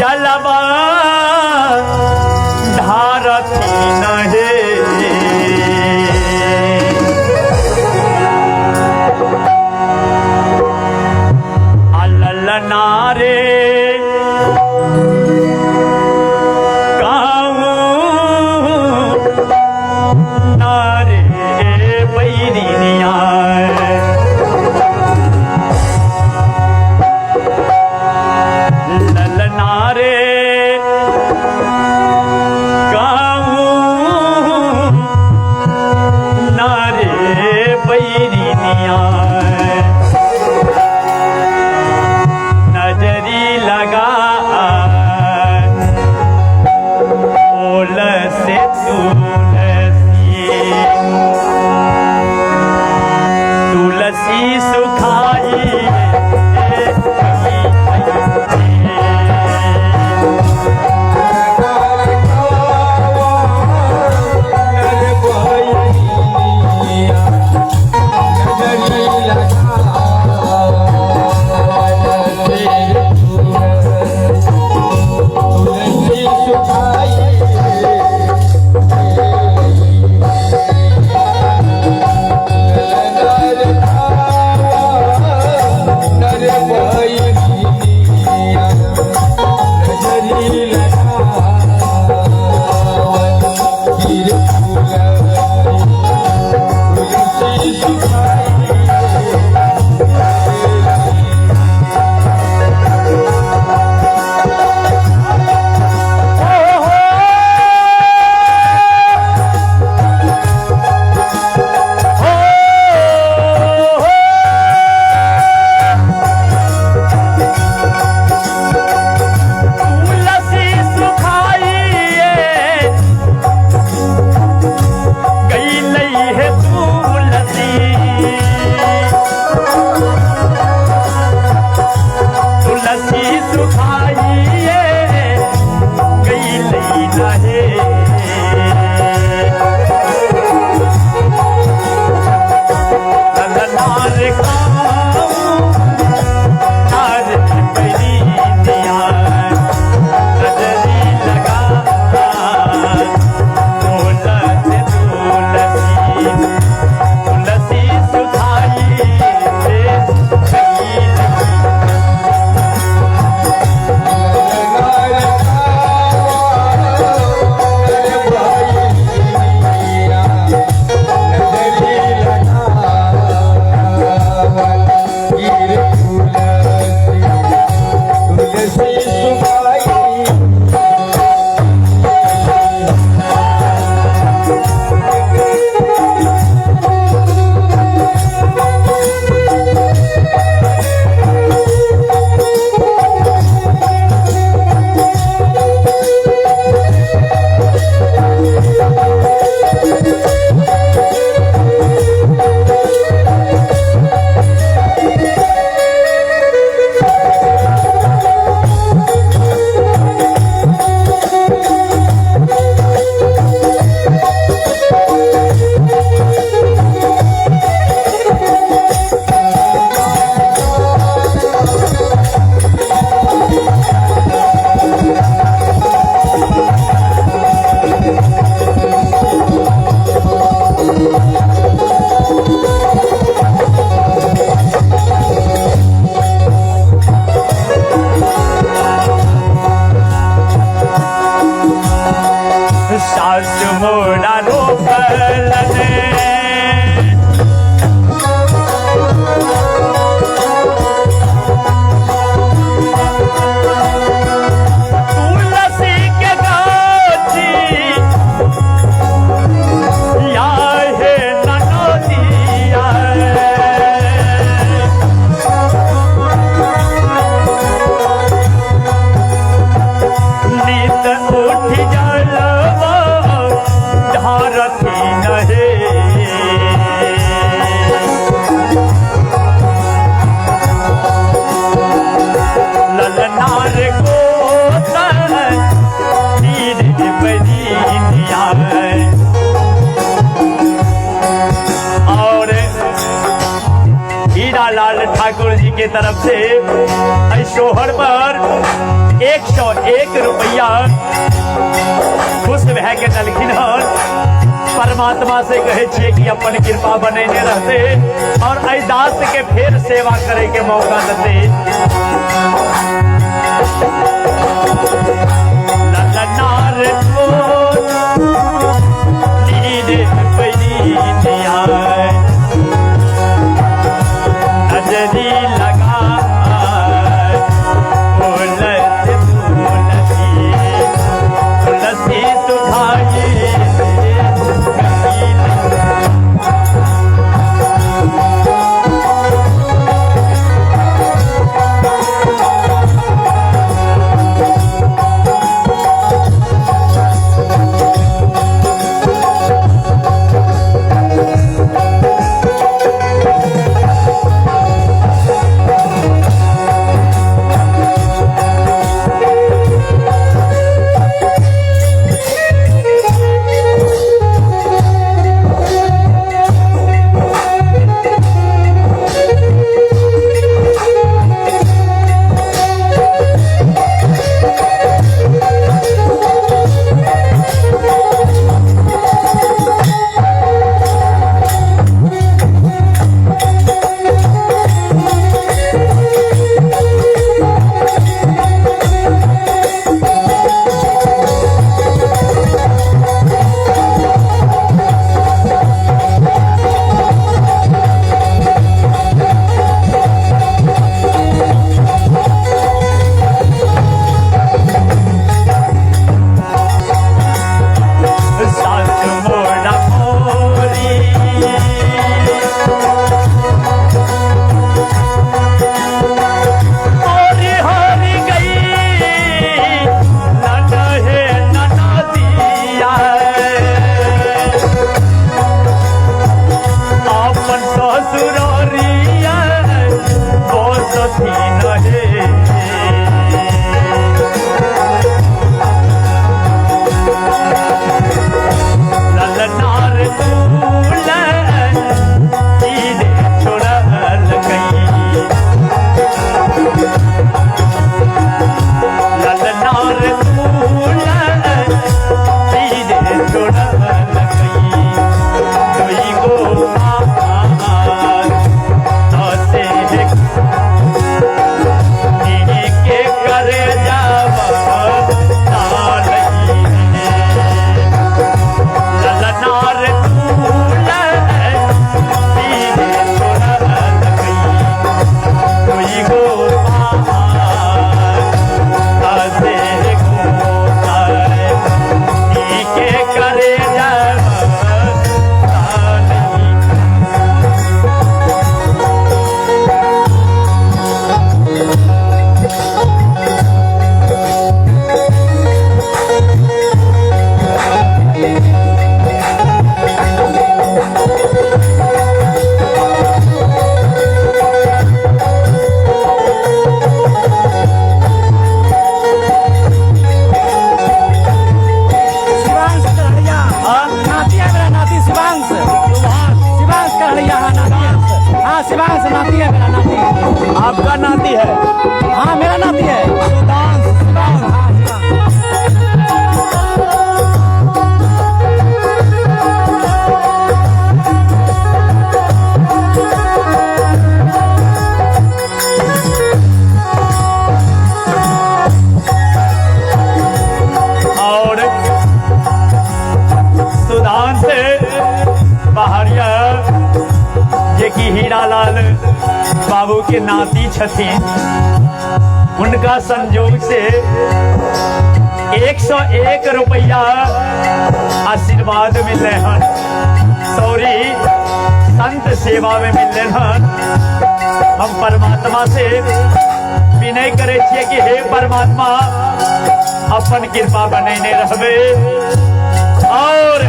जलवा ढारथिन हे। ललना रे कहूँ नारे बैरिनिया, ललना रे कहूँ नारे बैरिनिया, नजर के तरफ से एहि सोहर पर 101 रुपया खुश भए के देलखिन हन। परमात्मा से कहै छियै कि अपन कृपा बनेने रहते और एहि दास के फेर सेवा करे के मौका देते। ललनार को नींद पैरिनिया नजरी लगा तुलसी तुलसी तुलसी सुखाई। सास मोड़ा मोरी मोरी हरी गई नन हे ननदिया अपन ससुररिया बसथी नहे। ललनार तूल सीधे छोड़ल गई ललनार तूल सीधे छोड़ल गई दुई गो के कर जाव ललनार तूल सीधे छोड़ल गई दुई गो के करे जाव। शिवांश करहरिया। हाँ? नाती है मेरा, नाती शिवांश, शिवांश करहरिया। हाँ नाती है, हाँ शिवांश नाती है मेरा, नाती। आपका नाती है? हाँ मेरा नाती है शिवांश, शिवांश, हाँ शिवांश। और सुधान से पहाड़िया जे कि हीरालाल बाबू के नाती छथिन, उनका संजोग से 101 रुपया आशीर्वाद मिलले हन, सॉरी संत सेवा में मिलले हन। हम परमात्मा से विनय करे छियै कि हे परमात्मा अपन कृपा बनेने रहबे और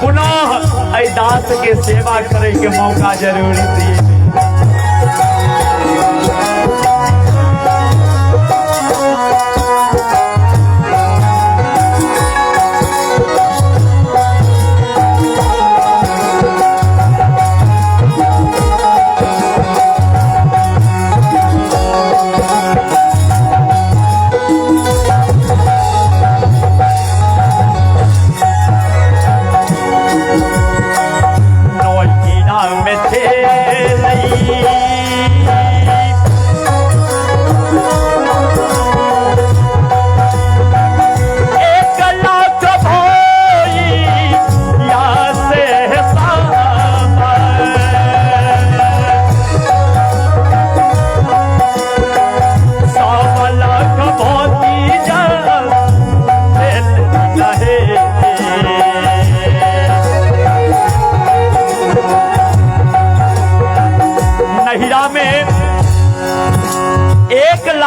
पुनः एहि दास के सेवा करे के मौका जरूर दिए।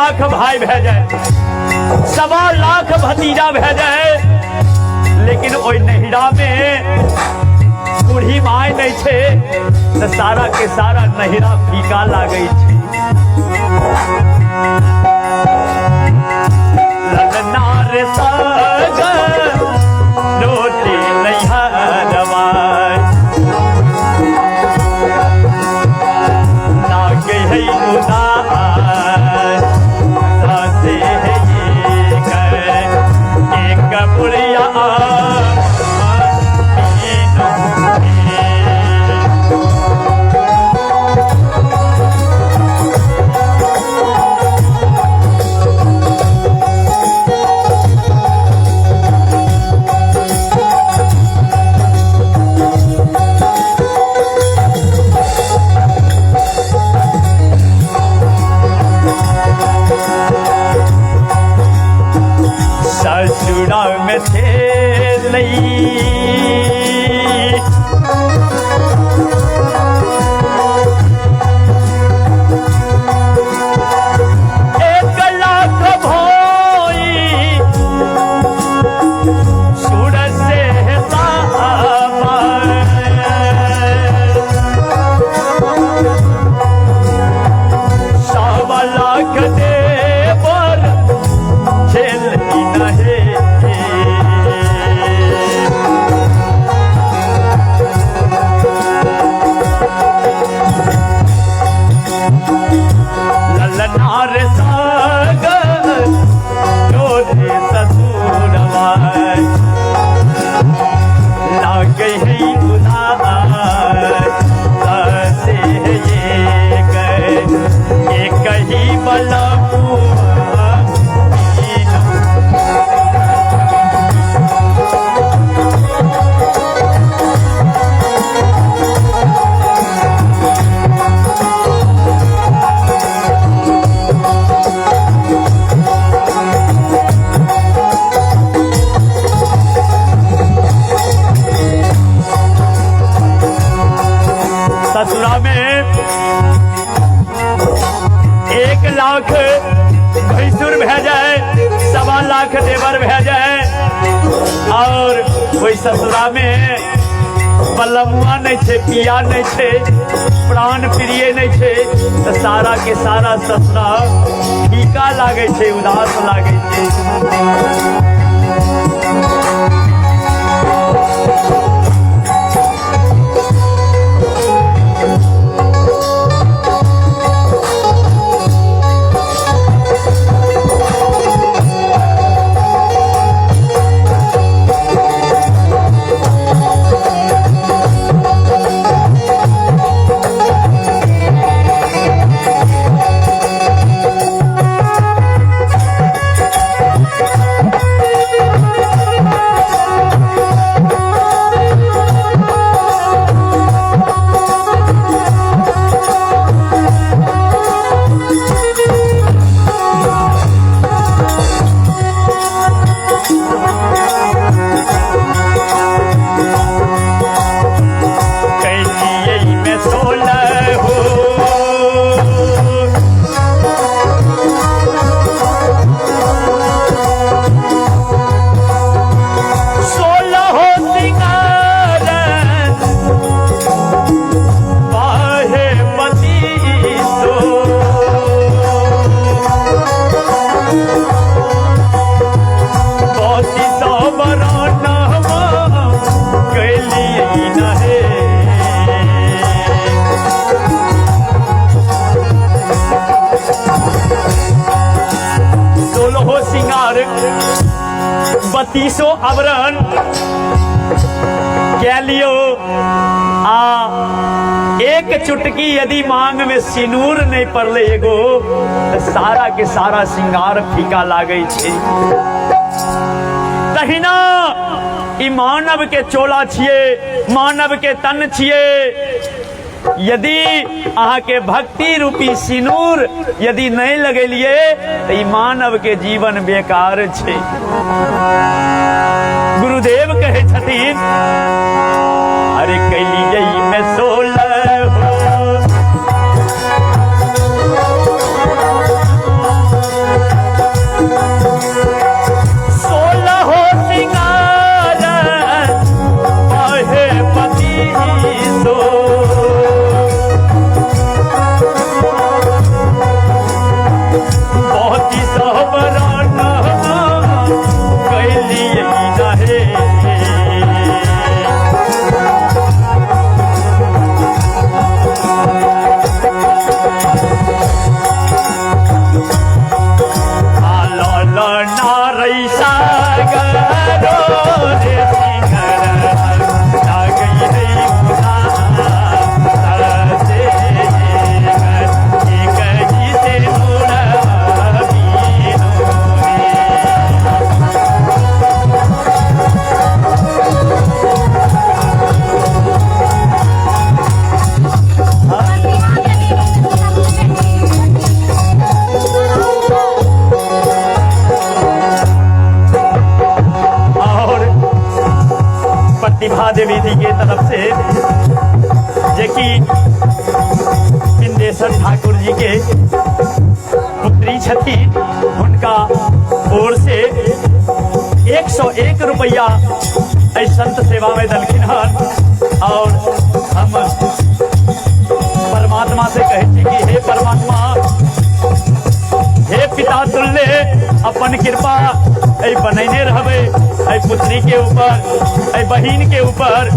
लाख भाई भए जाए, 1.25 लाख भतीजा भए जाए, लेकिन ओहि नैहरा में बूढ़ी माय नहीं छे तो सारा के सारा नैहरा फीका लागै छै। ललना रे सागर रोटी नैहरवा लागे है उदास सासे है एक एक बुढ़िया। ससुरा में थे लई 1 लाख भोई सुर से सामा, 1.25 लाख देवर झेल नहे। ललनार सागर जोरे ससुरवा लागे है उदास से एक एक ही बलमुआ। ससुरा में 1 लाख भैंसुर भए जाए, 1.25 लाख देवर भए जाए और ओहि ससुरा में बलमुआ नहीं छे, पिया नहीं छे, प्राण प्रिय नहीं छे, तो सारा के सारा ससुरा फीका लागे छे, उदास लागे छे। कैलियै में 16 हो 16 सिंगार बाहे बतीसो बतीसो बरानवा कैलियै नहे। सोलहो सिंगार बत्तीसो आवरण कह लियो आ एक चुटकी यदि मांग में सिनूर नहीं पड़ले एगो, तो सारा के सारा सिंगार फीका लागै छै। तहिना ई मानव के चोला छियै, मानव के तन छियै। यदि अहाँके भक्ति रूपी सिनूर यदि नहीं लगेलिए तो ई मानव के जीवन बेकार छै। गुरुदेव कहै छथिन, अरे कैलियै में 16 हो। देवी जी के तरफ से, जे कि बिंदेश्वर ठाकुर जी के पुत्री छथिन, हुनका ओर से 101 रुपया एहि संत सेवा में दलखिन हन। और हम परमात्मा से कहै छी कि हे परमात्मा, हे पिता तुल्य, अपन कृपा एहि बनैने रहबै एहि पुत्री के ऊपर, एहि बहिन के ऊपर।